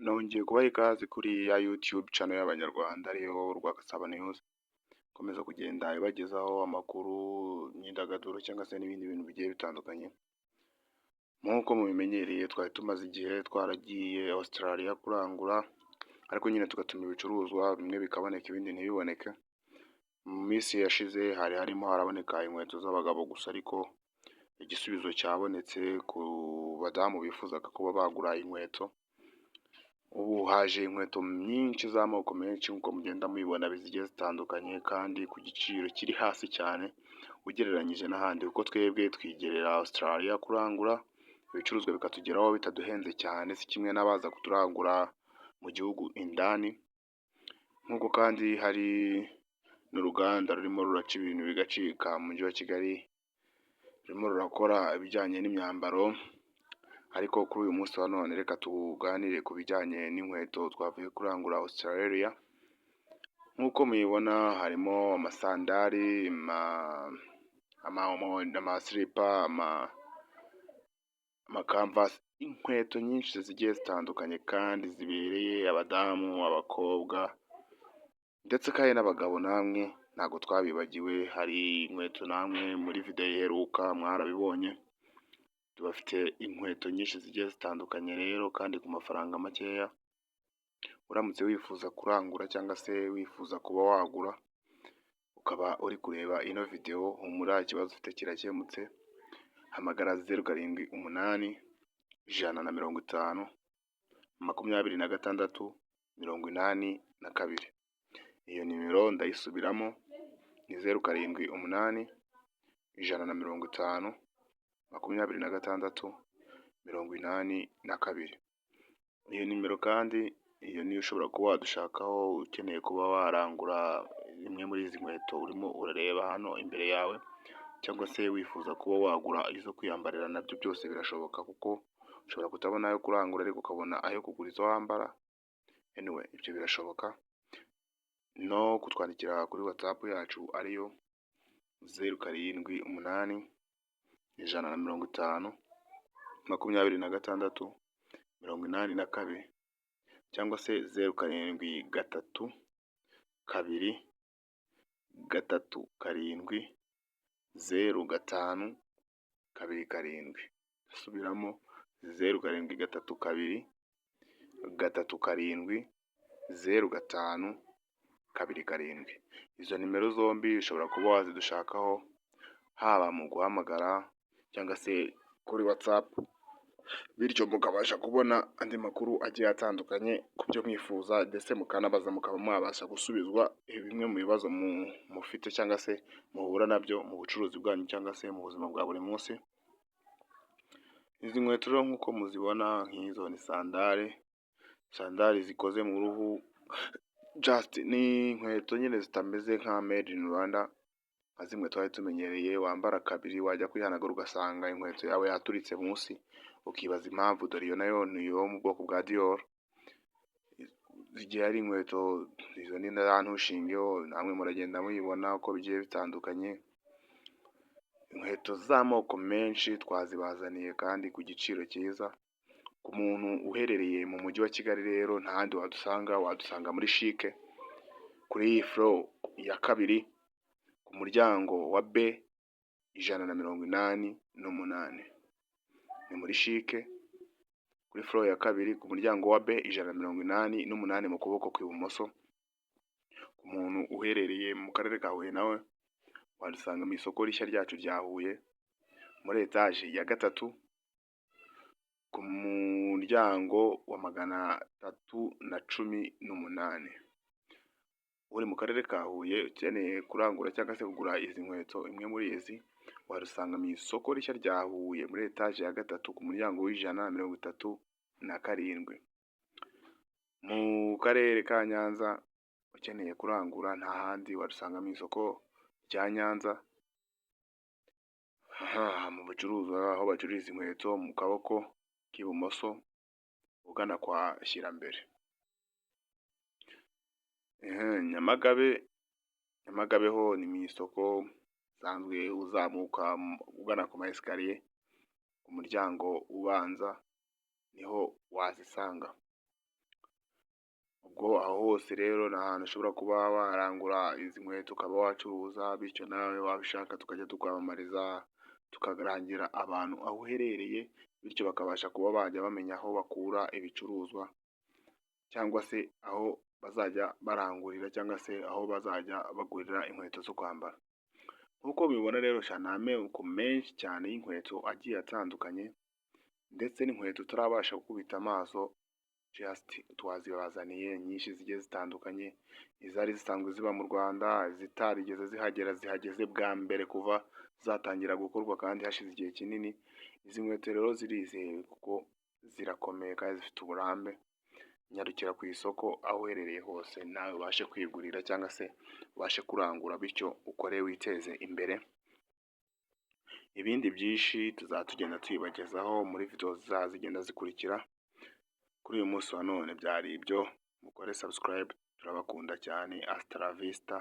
Nongeye kubaha ikaze kuri ya YouTube channel y'Abanyarwanda, ariyo Rwagasabo News, ikomeza kugenda ibagezaho amakuru, imyidagaduro cyangwa se n'ibindi bintu bigiye bitandukanye. Nk'uko mubimenyereye, twari tumaze igihe twaragiye Australia kurangura, ariko nyine tugatuma ibicuruzwa bimwe bikaboneka, ibindi ntibiboneke. Mu minsi yashize hari harimo haraboneka inkweto z'abagabo gusa, ariko igisubizo cyabonetse ku badamu bifuzaga kuba bagura inkweto. Ubu haje inkweto nyinshi z'amoko menshi, nk'uko mugenda mubibona, zigiye zitandukanye kandi ku giciro kiri hasi cyane ugereranyije n'ahandi, kuko twebwe twigerera Australia kurangura, ibicuruzwa bikatugeraho bitaduhenze cyane, si kimwe n'abaza kuturangura mu gihugu indani. Nk'uko kandi hari n'uruganda rurimo ruraca ibintu bigacika mu mujyi wa Kigali, rurimo rurakora ibijyanye n'imyambaro, ariko kuri uyu munsi wa none reka tuganire ku bijyanye n'inkweto twavuye kurangura Australia. Nk'uko mubibona, harimo amasandari, amasiripa, amakamvasi, inkweto nyinshi zigiye zitandukanye kandi zibereye abadamu, abakobwa ndetse kandi n'abagabo. Namwe ntabwo twabibagiwe, hari inkweto namwe muri video iheruka mwarabibonye. Tubafite inkweto nyinshi zigiye zitandukanye rero kandi ku mafaranga makeya. Uramutse wifuza kurangura cyangwa se wifuza kuba wagura, ukaba uri kureba ino video, humura, ikibazo ufite kirakemutse. Hamagara 078 150 26 82. Iyo nimero ndayisubiramo, ni 078 150 26 82. Iyo nimero kandi iyo niyo ushobora kuba wadushakaho ukeneye kuba warangura imwe muri izi nkweto urimo urareba hano imbere yawe, cyangwa se wifuza kuba wagura izo kwiyambarira, nabyo byose birashoboka, kuko ushobora kutabona ayo kurangura ariko ukabona ayo kugura izo wambara. Anyway, ibyo birashoboka. No kutwandikira kuri WhatsApp yacu, ariyo 078 150 26 82, cyangwa se 0732 37 05 27. Ndasubiramo, 0732 37 05 27. Izo nimero zombi ushobora kuba wazidushakaho, haba mu guhamagara cyangwa se kuri WhatsApp, bityo mukabasha kubona andi makuru agiye atandukanye ku byo mwifuza, ndetse mukanabaza mukaba mwabasha gusubizwa bimwe mu bibazo mufite cyangwa se muhura nabyo mu bucuruzi bwanyu cyangwa se mu buzima bwa buri munsi. Izi nkweto rero nk'uko muzibona, nk'izo ni sandale, sandali zikoze mu ruhu, just ni inkweto nyine zitameze nka made in Rwanda, nka zimwe twari tumenyereye wambara kabiri wajya kwihanagura ugasanga inkweto yawe yaturitse munsi, ukibaza impamvu. Dore iyo nayo ni iyo mu bwoko bwa Dior. Zigiye ari inkweto, izo ni za ntushingeho, namwe muragenda muyibona uko bigiye bitandukanye. Inkweto z'amoko menshi twazibazaniye kandi ku giciro cyiza. Ku muntu uherereye mu mujyi wa Kigali rero, nta handi wadusanga, wadusanga muri CHIC, kuri iyi floor ya kabiri, ku muryango wa B188. Ni muri CHIC, kuri floor ya kabiri, ku muryango wa B188, mu kuboko kw'ibumoso. Ku muntu uherereye mu karere ka Huye, nawe wadusanga mu isoko rishya ryacu rya Huye, muri etaje ya gatatu, ku muryango wa 318. Uri mu karere ka Huye ukeneye kurangura cyangwa se kugura izi nkweto, imwe muri izi, wadusanga mu isoko rishya rya Huye, muri etaje ya gatatu, ku muryango w'137. Mu karere ka Nyanza ukeneye kurangura, nta handi wadusanga mu isoko rya Nyanza, mu bicuruzwa aho bacururiza inkweto, mu kaboko k'ibumoso ugana kwa Shyirambere. Nyamagabe, Nyamagabe ho ni mu isoko risanzwe, uzamuka ugana ku ma escalier, ku muryango ubanza niho wazisanga. Ubwo aho hose rero ni ahantu ushobora kuba warangura izi nkweto ukaba wacuruza, bityo nawe wabishaka tukajya tukwamamariza, tukarangira abantu aho uherereye, bityo bakabasha kuba bajya bamenya aho bakura ibicuruzwa cyangwa se aho bazajya barangurira cyangwa se aho bazajya bagurira inkweto zo kwambara. Nk'uko ubibona rero sha, ni amoko menshi cyane y'inkweto agiye atandukanye, ndetse n'inkweto utarabasha gukubita amaso, just twazibazaniye nyinshi zigiye zitandukanye, izari zisanzwe ziba mu Rwanda, izitarigeze zihagera zihageze bwa mbere kuva zatangira gukorwa kandi hashize igihe kinini. Izi nkweto rero zirizewe kuko zirakomeye kandi zifite uburambe. Nyarukira ku isoko aho uherereye hose, nawe ubashe kwigurira cyangwa se ubashe kurangura, bityo ukore witeze imbere. Ibindi byinshi tuzaba tugenda tubibagezaho muri video zizaba zigenda zikurikira. Kuri uyu munsi wa none byari ibyo, mukore subscribe, turabakunda cyane, hasta la vista.